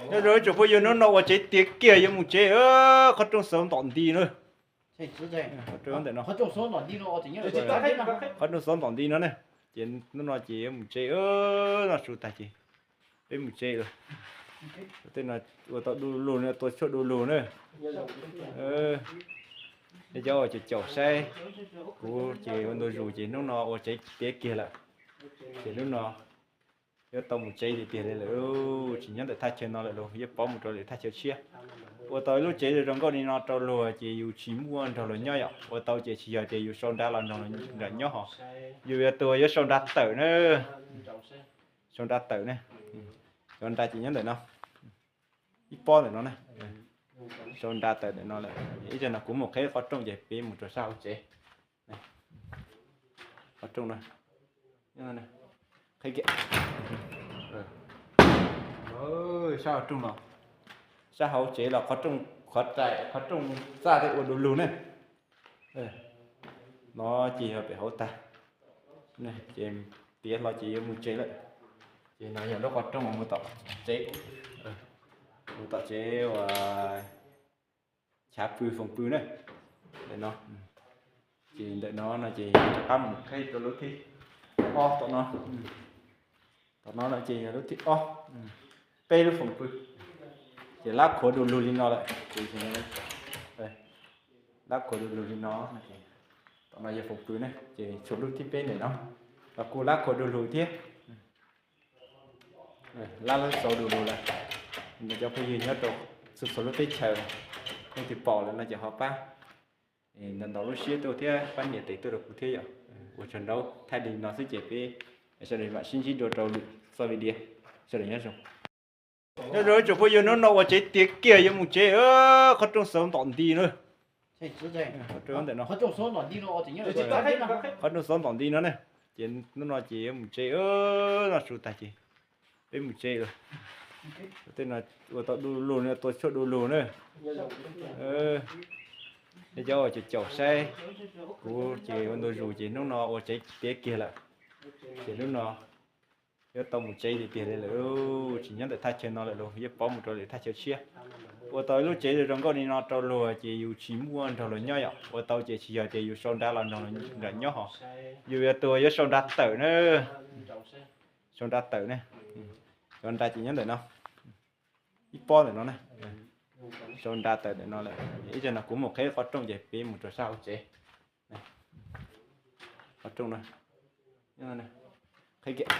Nyob zoo ib tsoom phooj ywg, hnub no ua tsev tiav kiag yuav mus tsev, qhov rooj xauv ntom nti na. Ntawm no, qhov rooj xauv ntom nti no ne. Ces hnub no ces yuav mus tsev, noj su tag ces peb mus tsev lawm. Tej no ua tau du lug no, tua tshuaj du lug na. Nej cov uas caum caum saib kuv ces ua ntu zus ces hnub no ua tsev tiav kiag lawm. Ces hnub no yuav tau mus tsev tiag tiag li lawm, tsis nyob ntawm thaj chaw no lawm lauj, yuav pov mus rau lwm thaj chaw tshiab. Ua tau ib lub tsev zoo nkauj li no rau luag ces yus tsis muaj nrog luag nyob yom, ua tau ces tsis yog tias yus sau nra los nrog luag nram nyob hos, yus yuav tus yuav sau nra tawm na. Sau nra tawm ne. Cov nra ces nyob ntawm no, ib pob ntawm no na. Sau nra tawm ntawm no lawm, ib tsam no kuv mus qhib qhov rooj ces peb mus rau sab hauv tsev. Qhov rooj no, qhib kiag. Sab hauv tsev los qhov rooj, qhov rooj txaj thiab ua du lug ne. No ces yog pem hauv tag, ces tiav hlo ces yuav mus tsev lawm. Ces no yog lub qhov rooj mus tom tsev, mus tom tsev uas chav pw foom pw na. Ntawm no, ces ntawm no no ces rov qab mus qhib rau lub thib ob tom no. Tom no no ces yog lub thib ob, peb lub foom pw. Ces lab khuav du lug li no lawm, lab khuav du lug li no. Tom no yog foom pw ne, ces tshuav lub thib peb ntawm no, los kuj lab khuav du lug thiab. Lab lub xauv du lug lawm. Cov phooj ywg nyob rau txhua txhua lub teb chaws, leej twg pom lawm no ces ho pab ntau ntau lub siab tuaj thiab pab nias tes tuaj rau kuv thiab yom. Ua tsaug ntau, thaij li no xwb ces peb sawv daws mam sib ntsib dua rau lwm txoj video. Sawv daws nyob zoo. Nyob zoo ib tsoom phooj ywg, hnub no ua tsev tiav kiag yuav mus tsev, qhov rooj xauv ntom nti na. Ntawm no, qhov rooj xauv ntom nti no ne. Ces hnub no ces yuav mus tsev, noj su tag ces peb mus tsev lawm. Tej no ua tau du lug no, tua tshuaj du lug na. Nej cov uas caum caum saib kuv ces ua ntu zus ces hnub no ua tsev tiav kiag lawm. Ces hnub no yuav tau mus tsev tiag tiag li lawm, tsis nyob ntawm thaj chaw no lawm lauj, yuav pov mus rau lwm thaj chaw tshiab. Ua tau ib lub tsev zoo nkauj li no rau luag ces yus tsis muaj nrog luag nyob yom, ua tau ces tsis yog tias yus sau nra los nrog luag nram nyob hos, yus yuav tus yuav sau nra tawm na. Sau nra tawm ne. Cov nra ces nyob ntawm no, ib pob ntawm no na. Sau nra tawm ntawm no lawm, ib tsam no kuv mus qhib qhov rooj ces peb mus rau sab hauv tsev. Qhov rooj no, qhib kiag.